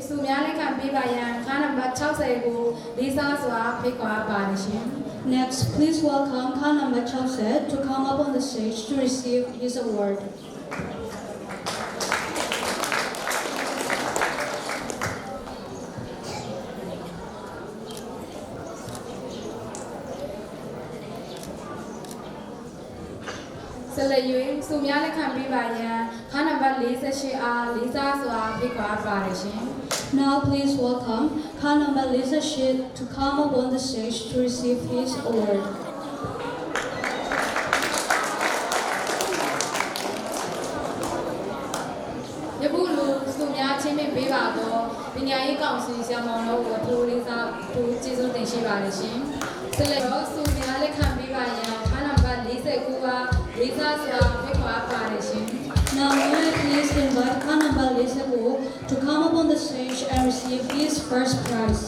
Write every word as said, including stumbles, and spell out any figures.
သူများလက်ခံပေးပါရန် ခန်းနံပါတ်ခြောက်ဆယ်ကို လေးစားစွာဖိတ်ခေါ်အပ်ပါတယ်ရှင်။ Next, please welcome ခန်းနံပါတ်ခြောက်ဆယ် to come up on the stage to receive his award. ဆက်လက်၍ သူများလက်ခံပေးပါရန် ခန်းနံပါတ်လေးဆယ့်ရှစ်အား လေးစားစွာဖိတ်ခေါ်အပ်ပါတယ်ရှင်။ Now please welcome ခန်းနံပါတ်လေးဆယ့်ရှစ် to come up on the stage to receive his award. ယခုလို သူများချီးမြှင့်ပေးပါသော ပညာရေးကောင်စီဆရာမောင်တို့ကို အထူးလေးစား အထူးကျေးဇူးတင်ရှိပါတယ်ရှင်။ ဆက်လက်တော့ သူများလက်ခံပေးပါရန် ခန်းနံပါတ်လေးဆယ့်ကိုးပါ လေးစားစွာဖိတ်ခေါ်အပ်ပါတယ်ရှင်။ Now may I please invite ခန်းနံပါတ်လေးဆယ့်ကိုး to come up on the stage and receive his first prize.